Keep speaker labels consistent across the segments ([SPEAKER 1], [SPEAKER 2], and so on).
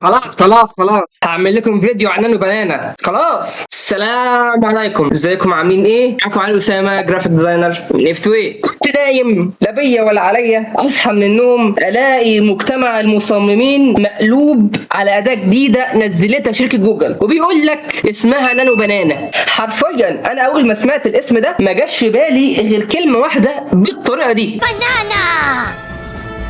[SPEAKER 1] خلاص خلاص خلاص، هعمل لكم فيديو عن Nano Banana. خلاص، السلام عليكم، ازيكم؟ عاملين ايه؟ معاكم علي اسامه، graphic designer من اف 2. كنت نايم لا بيا ولا عليا، اصحى من النوم الاقي مجتمع المصممين مقلوب على اداه جديدة نزلتها شركة جوجل، وبيقول لك اسمها Nano Banana. حرفيا انا اول ما سمعت الاسم ده ما جاش في بالي غير كلمة واحدة بالطريقة دي:
[SPEAKER 2] Banana!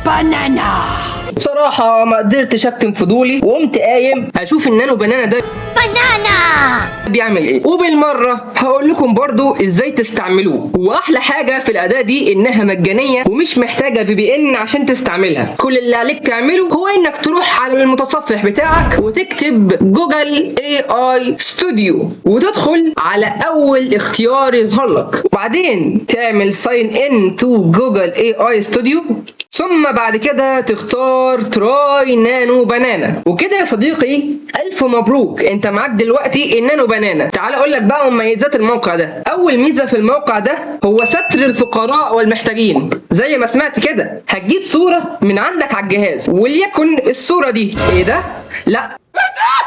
[SPEAKER 2] Banana!
[SPEAKER 1] بصراحة ما قدرتش اكتم فضولي وقمت قايم اشوف ال Nano Banana ده
[SPEAKER 2] Banana!
[SPEAKER 1] بيعمل ايه، وبالمره هقول لكم برضو ازاي تستعملوه. واحلى حاجة في الاداة دي انها مجانية ومش محتاجه VPN عشان تستعملها. كل اللي عليك تعمله هو انك تروح على المتصفح بتاعك وتكتب Google AI Studio وتدخل على اول اختيار يظهر لك، وبعدين تعمل sign in to Google AI Studio، ثم بعد كده تختار try Nano Banana. وكده يا صديقي الف مبروك، انت معاك دلوقتي ال Nano Banana. تعال اقول لك بقى مميزات الموقع ده. اول ميزة في الموقع ده هو ستر الفقراء والمحتاجين. زي ما سمعت كده، هتجيب صوره من عندك على الجهاز، وليكن الصورة دي. ايه ده؟ لا.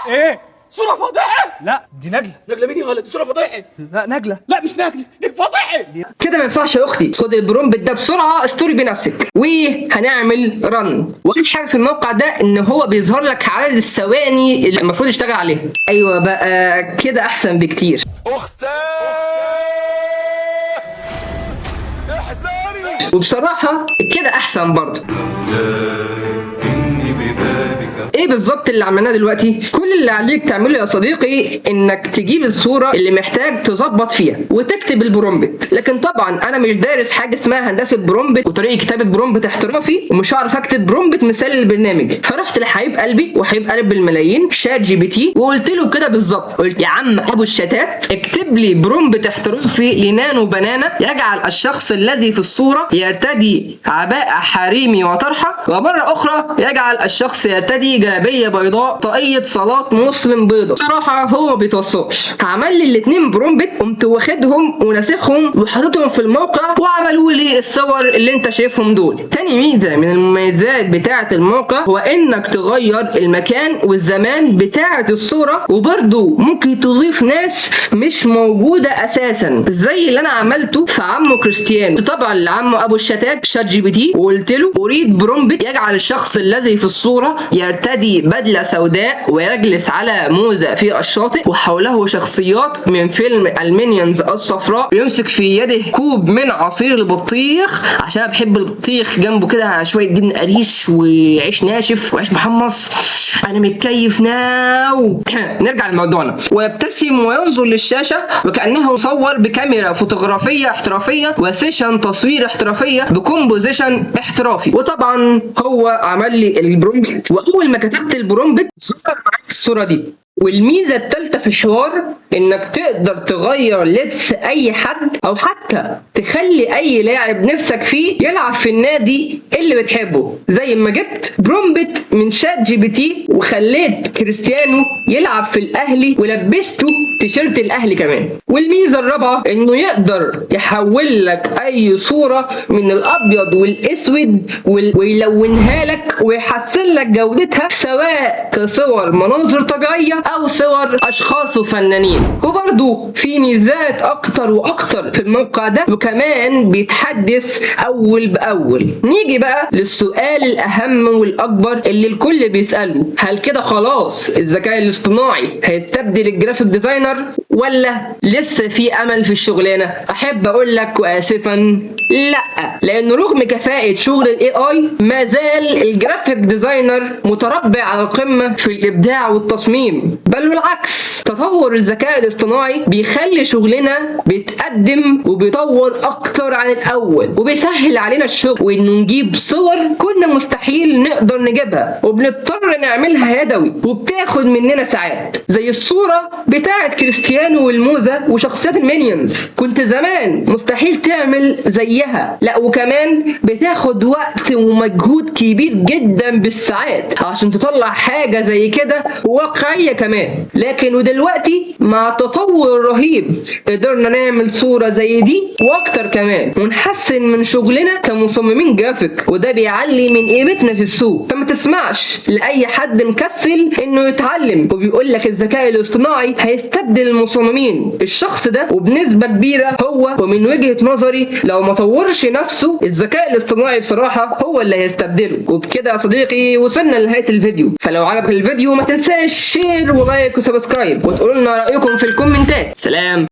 [SPEAKER 3] ايه؟
[SPEAKER 4] صورة فضيحة.
[SPEAKER 3] لا، دي نجلة.
[SPEAKER 4] نجلة مين يا ولد؟ دي صورة فضيحة.
[SPEAKER 3] لا، نجلة.
[SPEAKER 4] لا، مش نجلة، دي فضيحة.
[SPEAKER 1] كده ما ينفعش يا اختي، خد ال prompt ده بسرعه، استوري بنفسك. وهنعمل run. واهم حاجة في الموقع ده ان هو بيظهر لك عدد الثواني اللي المفروض يشتغل عليها. ايوه بقى، كده احسن بكتير.
[SPEAKER 5] اختي، احذري.
[SPEAKER 1] وبصراحة كده احسن برضه. ايه بالظبط اللي عملناه دلوقتي؟ كل اللي عليك تعمله يا صديقي انك تجيب الصورة اللي محتاج تظبط فيها وتكتب ال prompt. لكن طبعا انا مش دارس حاجة اسمها هندسة prompt وطريقه كتابه prompt احترافي، ومش هعرف اكتب prompt مثال للبرنامج. فرحت لحبيب قلبي وحبيب قلب الملايين ChatGPT، وقلت له كده بالظبط، قلت: يا عم ابو الشتات، اكتب لي prompt احترافي ل Nano Banana يجعل الشخص الذي في الصورة يرتدي عباءه حريمي وطرحه، ومرة اخرى يجعل الشخص يرتدي جلابية بيضاء، طاقية صلاة مسلم بيضاء. صراحة هو ما بيتوصاش، عمل لي الاثنين prompt، قمت واخدهم وناسخهم وحاططهم في الموقع، وعملوا لي الصور اللي انت شايفهم دول. تاني ميزة من المميزات بتاعه الموقع هو انك تغير المكان والزمان بتاعه الصوره، وبرده ممكن تضيف ناس مش موجودة اساسا، زي اللي انا عملته في عمو كريستيانو. طبعا لعمو ابو الشتات ChatGPT وقلت له: اريد prompt يجعل الشخص الذي في الصورة يرتدي بدله سوداء ويجلس على موزة في الشاطئ، وحوله شخصيات من فيلم ال Minions الصفراء، ويمسك في يده كوب من عصير البطيخ، عشان أنا بحب البطيخ، جنبه كده شوية جبن قريش وعيش ناشف وعيش محمص. انا متكيف now. نرجع لموضوعنا. ويبتسم وينظر للشاشه وكانه مصور بكاميرا فوتوغرافيه احترافية و session تصوير احترافية ب composition احترافي. وطبعا هو عمل لي ال prompt، واول ما كتبت ال prompt ظهر معاك الصورة دي. والميزة الثالثة في الحوار انك تقدر تغير لبس اي حد، او حتى تخلي اي لاعب نفسك فيه يلعب في النادي اللي بتحبه، زي ما جبت prompt من ChatGPT وخليت كريستيانو يلعب في الاهلي ولبسته تيشيرت الاهلي كمان. والميزة الرابعة انه يقدر يحول لك اي صوره من الابيض والاسود ويلونها لك ويحسن لك جودتها، سواء كصور مناظر طبيعية او صور اشخاص وفنانين. وبرضو في ميزات اكتر واكتر في الموقع ده، وكمان بيتحدث اول باول. نيجي بقى للسؤال الاهم والاكبر اللي الكل بيساله: هل كده خلاص الذكاء الاصطناعي هيستبدل ال graphic designer ولا لسه في امل في الشغلانة؟ احب اقول لك واسفا، لا، لانه رغم كفاءة شغل ال AI ما زال ال graphic designer متربع على القمه في الابداع والتصميم. بل بالعكس، تطور الذكاء الاصطناعي بيخلي شغلنا بيتقدم وبيطور اكتر عن الاول، وبيسهل علينا الشغل، وانه نجيب صور كنا مستحيل نقدر نجيبها وبنضطر نعملها يدوي وبتاخد مننا ساعات، زي الصورة بتاعة كريستيانو والموزة وشخصيات ال Minions، كنت زمان مستحيل تعمل زيها. لا، وكمان بتاخد وقت ومجهود كبير جدا بالساعات عشان تطلع حاجة زي كده واقعية. كمان كمان. لكن ودلوقتي مع التطور الرهيب قدرنا نعمل صورة زي دي واكتر كمان، ونحسن من شغلنا كمصممين جرافيك، وده بيعلي من قيمتنا في السوق. فما تسمعش لاي حد مكسل انه يتعلم وبيقول لك الذكاء الاصطناعي هيستبدل المصممين. الشخص ده وبنسبة كبيرة هو، ومن وجهة نظري، لو ما طورش نفسه الذكاء الاصطناعي بصراحة هو اللي هيستبدله. وبكده يا صديقي وصلنا لنهاية الفيديو. فلو عجبك الفيديو ما تنساش share و like و subscribe، وتقولوا لنا رأيكم في الكومنتات. سلام.